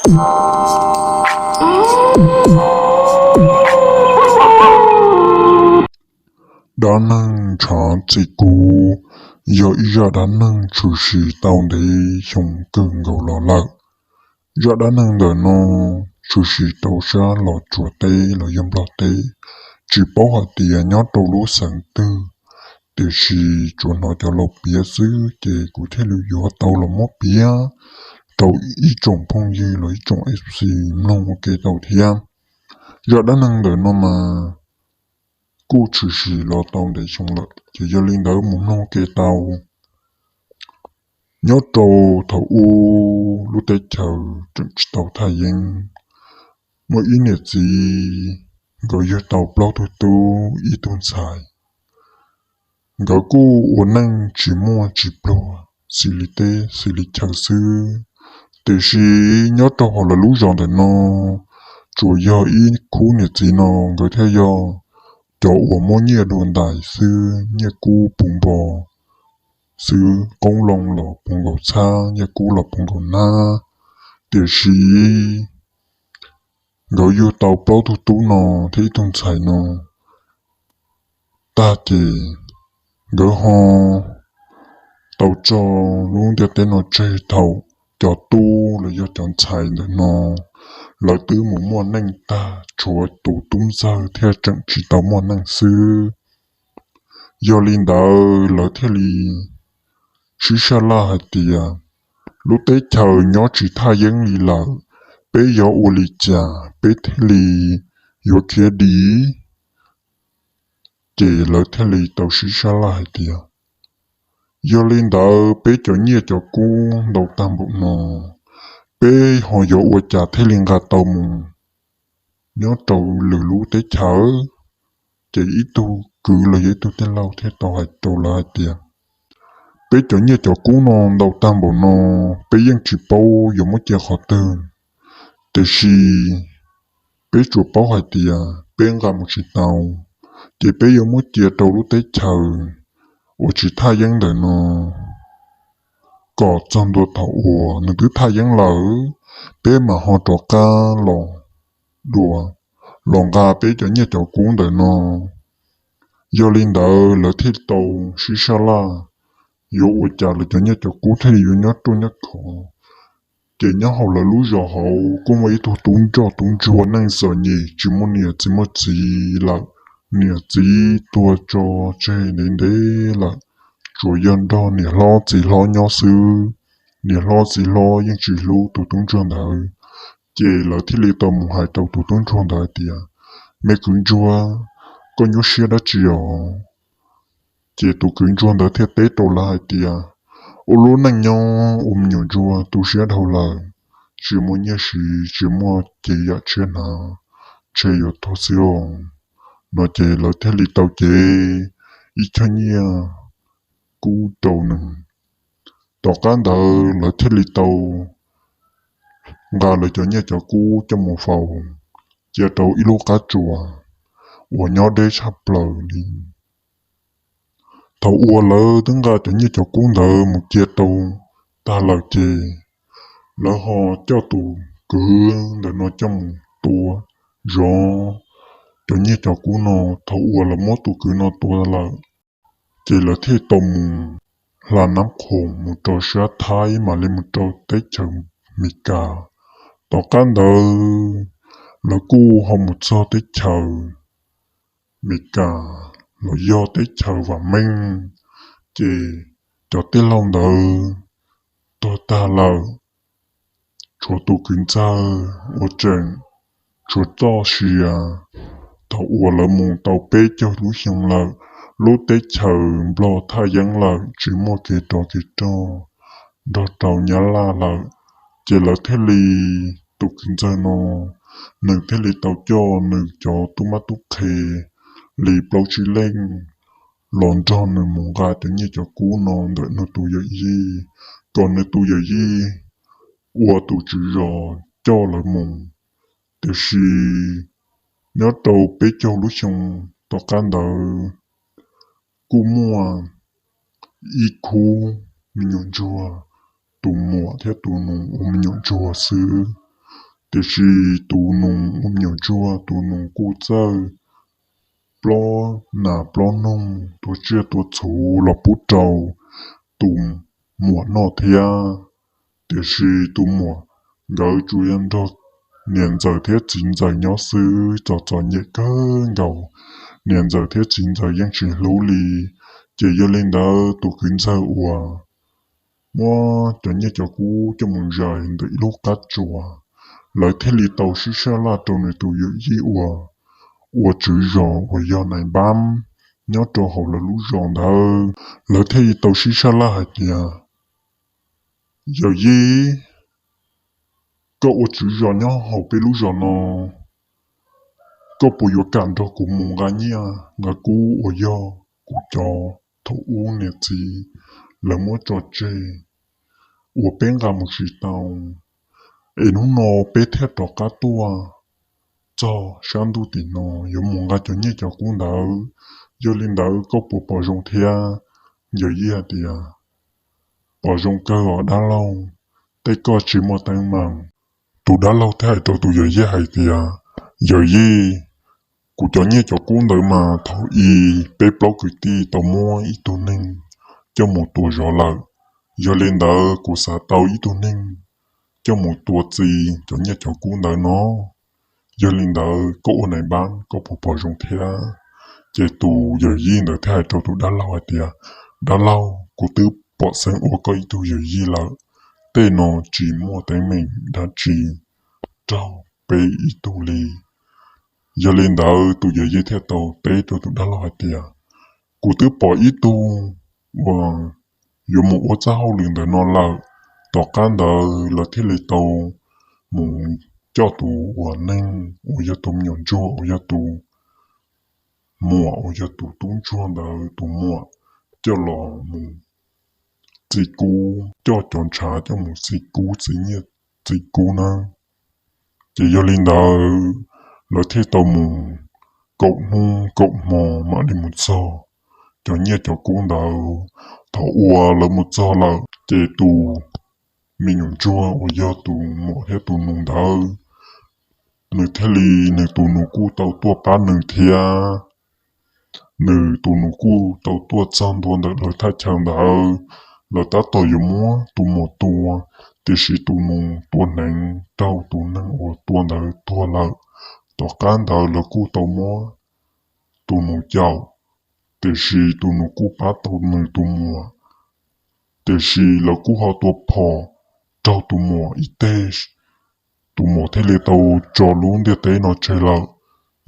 Dab neeg ntshav txi kub yog ib zaj dab neeg tshwm sim tau ntev xyoo kawg nkaus los lawm. Zaj dab neeg ntawm no tshwm sim rau sab Los Tsuas teb los yog Nplog teb, tsis paub hais tias nyob rau lub xeev twg, tiam sis tsuas hnov cov laus piav xwb ces kuv thiaj li yuav tau los muab piav rau ib tsoom phooj ywg los ib tsoom F C mloog ua ke tau thiab. Zaj dab neeg ntawm no mas kuj tshwm sim los tau ntev xyoo lawm ces yog li ntawd mus mloog ua ke tau. Nyob rau thaum ub lub teb chaws tseem tsis tau thaj yeeb, muaj ib niam txiv, nkawd yug tau plaub tug tub ib tug ntxhais. Nkawd kuj ua neej tsis muaj tsis pluag, xws li teb xws li chaw xwb. Tiam sis nyob rau hauv lawv lub zos ntawm no, tsuas yog ib khub niam txiv no nkawd thiaj yog cov uas muaj nyiaj dua ntais xwb, nyiaj kub puv npo xwb, qoob loo los puv nkaus txhab, nyiaj kub los puv nkaus nab. Tiam sis nkawd yug tau plaub tug tub no thiab ib tug ntxhais no tag ces nkawd ho tau tso lub ntiaj teb no tseg thaum cov tub los yog cov ntxhais ntawm no lawv twb mus muaj neej tag, tshuav tus tub ntxawg thiaj tseem tsis tau muaj neej xwb. Yog li ntawd lawv thiaj li sib sab laj hais tias, lub teb chaws nyob tsis thaj yeeb li lawm, peb yuav ua li cas peb thiaj li yuav khiav dim? Ces lawv thiaj li tau sib sab laj hais tias, yog li ntawd peb cov nyiaj cov kub ntau tag npaum no, peb ho yuav ua cas thiaj li nqa tau mus nyob rau lwm lub teb chaws? Ces ib tug kwv los yog ib tug tij laug thiaj tau hais rau lawv hais tias, peb cov nyiaj cov kub no ntau tag npaum no, peb yeej tsis paub yuav muab cia qhov twg, tiam sis peb tsuas paub hais tias peb nqa mus tsis tau, ces peb yuav muab cia rau lub teb chaws uas tsis thaj yeeb ntawm no, kom txog ntua thaum uas nws twb thaj yeeb lawm, peb mam ho rov qab los dua, los nqa peb cov nyiaj cov kub ntawm no. Yog li ntawd lawv thiaj tau sib sab laj yuav ua cas lawv cov nyiaj cov kub thiaj li yuav nyob ruaj nyob khov. Ces nyob hauv lawv lub zos hauv kuj muaj ib tug tub ntsoj tub ntsuag neej txom nyem tsis muaj niam tsis muaj txiv lawm, niam txiv tuag tso tseg ntev ntev lawm, tsuas yog nrog niam hlob txiv hlob nyob xwb. Niam hlob txiv hlob yeej tsis hlub tus tub ntsuag ntawd, ces lawv thiaj li tau mus hais rau tus tub ntsuag ntawd hais tias, me kwv ntsuag, koj nyuaj siab dab tsi os? Ces tus kwv ntsuag ntawd thiaj teb rau lawv hais tias, ua lub neej nyob ua me nyuam ntsuag tu siab dhau lawm, tsis muaj nyiaj siv tsis muaj ces yam tshiab hnav, ntshe yuav tuag xwb os. No ces lawv thiaj li tau cev ib choj nyiaj kub rau nws. Tom qab ntawd lawv thiaj li tau nqa lawv cov nyiaj cov kub coj mus faus cia rau ib lub qab tsuas uas nyob deb tshaj plaws li. Thaum uas lawv twb nqa cov nyiaj cov kub ntawd mus cia rau tag lawm ces lawv ho coj tus kwv ntawm no coj mus tua zov cov nyiaj cov kub no. Thaum uas lawv muab tus kwv no tua lawm, ces lawv thiaj tau mus hla Nab Qhoom mus rau sab Thaib mam li mus rau teb chaws Amelikas. Tom qab ntawd lawv kuj ho mus txog teb chaws Amelikas los yog teb chaws vam meej, ces cov tij laug ntawd tuag tag lawm, tshuav tus kwv ntxawg uas tseem tshuav txoj sia. Thaum uas lawv mus tau peb caug lub xyoo lawm, lub teb chaws Nplog thaj yeeb lawm tsis muaj kev rov kev rog nrog rau Nyab Laj lawm, ces lawv thiaj li, tus kwv ntxawg no, nws thiaj li tau coj nws cov tub mab tub qhe li plaub tsib leej los nrog nws mus nqa cov nyiaj cov kub no ntawm nws tus yawm yij, kom nws tus yawm yij ua tus tswv zos coj lawv mus. Tiam sis nyob rau peb caug lub xyoo tom qab ntawd kuj muaj ib khub me nyuam ntsuag, tus muam thiab tus nus ua me nyuam ntsuag xwb. Tiam sis tus nus ua me nyuam ntsuag, tus nus kuj txawj plob nas plob noog, tua tsiaj tua txhu los pub rau tus muam noj thiab. Tiam sis tus muam nkawd tsuas yog nrog niam ntxawm thiab txiv ntxawm nyob xwb, txom txom nyem kawg nkaus. Niam ntxawm thiab txiv ntxawm yeej tsis hlub li. Ces yog li ntawd tus kwv ntxawg uas muab cov nyiaj cov kub coj mus zais ntawm ib lub qab tsuas, lawv thiaj li tau sib sab laj rau nws tus yawm yij uas ua tswv zos uas yog nais npab nyob rau hauv lawv lub zos ntawd. Lawv thiaj li tau sib sab laj hais tias, Yawm yij, koj ua tswv zos nyob hauv peb lub zos no, koj puas yuav kam nrog kuv mus nqa nyiaj nqa kub uas yog kuv cov thaum ub niam txiv lawv muab tso tseg uas peb nqa mus tsis tau, es hnub no peb thiaj rov qab tuaj txog sab ntuj tim no yuav mus nqa cov nyiaj cov kub ntawd? Yog li ntawd koj puas pom zoo thiab? Yawm yij hais tias, Pom zoo kawg os dab laug, tej koj tsis muaj teeb meem. Tus dab laug thiaj hais rau tus yawm yij hais tias, Yawm yij, kuv cov nyiaj cov kub ntawd mas thaum i peb plaub kwv tij tau muab ib tug neeg coj mus tua zov lawm. Yog li ntawd kuv xav tau ib tug neeg coj mus tua txi cov nyiaj cov kub ntawd no. Yog li ntawd koj ua nais npab koj puas pom zoo thiab? Ces tus yawm yij ntawd thiaj hais rau tus dab laug hais tias, Dab laug, kuv twb pom xeeb ua koj ib tug yawm yij lawm, tej no tsis muaj teeb meem dab tsi raug peb ib tug li. Yog li ntawd tus yawm yij thiaj tau teb rau tus dab laug hais tias, Kuv twb pom ib tug uas yuav mus ua txoj hauj lwm ntawm no lawm. Tom qab ntawd lawv thiaj li tau mus coj tus uas neeg uas yog tus me nyuam ntsuag uas yog tus muam uas yog tus tub ntsuag ntawd tus muam coj los mus txi kub, coj cov ntshav coj mus txi kub txi nyiaj txi kub na. Ces yog li ntawd lawv thiaj tau mus kaum hnub kaum hmo mam li mus txog cov nyiaj cov kub ntawd. Thaum uas lawv mus txog lawm ces tus me nyuam ntsuag uas yog tus muam thiab tus nus ntawd, nws thiaj li, nws tus nus kuj tau tuaj pab nws thiab. Nws tus nus kuj tau tuaj txog ntua ntawm lawv thaj chaw ntawd, lawv tab tom yuav muab tus muam tua, tiam sis tus nus tua hneev raug tus neeg uas tua ntawd tuag lawm. Tom qab ntawd lawv kuj tau muab tus nus caum, tiam sis tus nus kuj pab tau nws tus muam, tiam sis lawv kuj ho tua phom raug tus muam ib teg, tus muam thiaj li tau tso lub ntiaj teb no tseg lawm.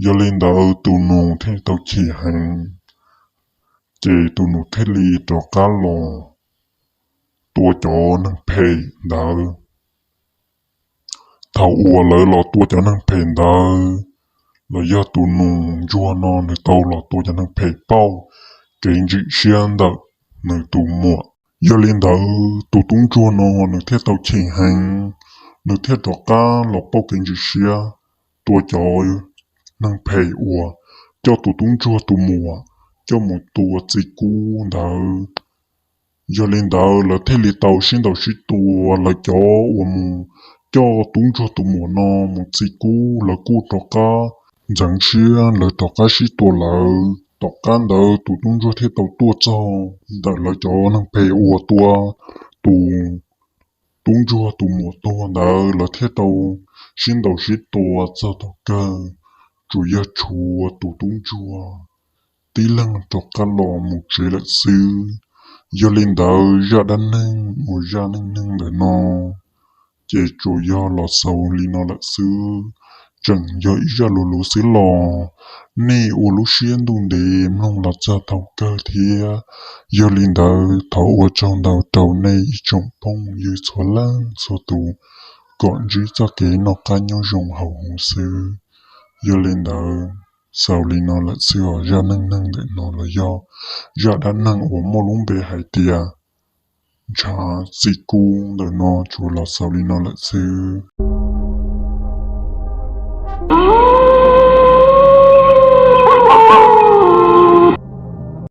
Yog li ntawd tus nus thiaj li tau chim heev, ces tus nus thiaj li rov qab los tua cov neeg phem ntawd. Thaum uas lawv los tua cov neeg phem ntawd, los yog tus nus ntsuag no nws tau los tua cov neeg phem pauj kev ntsim siab ntawm nws tus muam. Yog li ntawd tus tub ntsuag no nws thiaj tau chim heev, nws thiaj rov qab los pauj kev ntsim siab tua cov neeg phem uas coj tus tub ntsuag tus muam coj mus tua txi kub ntawd. Yog li ntawd lawv thiaj li tau sib ntaus sib tua, lawv cov uas mus coj tub ntsuag tus muam no mus txi kub lawv kuj rov qab ntxeev siab, lawv rov qab sib tua lawv. Tom qab ntawd tus tub ntsuag thiaj tau tuaj txog ntawm lawv cov neeg phem uas tua tus tub ntsuag tus muam tuag ntawd, lawv thiaj tau sib ntaus sib tua txog thaum kawg, tsuas yog tshuav tus tub ntsuag tib leeg rov qab los mus tsev lawm xwb. Yog li ntawd zaj dab neeg uas zaj neej neeg ntawm no ces tsuas yog los xaus li no lawm xwb. Tseem yog ib zaj lus luv xwb los nej ua lub siab ntuj ntev mloog los txog thaum kawg thiab. Yog li ntawd thov ua tsaug ntau rau nej ib tsoom phooj ywg txhua leej txhua tus kom ntsib txoj kev noj qab nyob zoo hauv huv xwb. Yog li ntawd xaus li no lawm xwb os. Zaj neej neeg ntawm no los yog zaj dab neeg uas muaj lub npe hais tias ntshav txi kub ntawm no tsuas los xaus li no lawm xwb.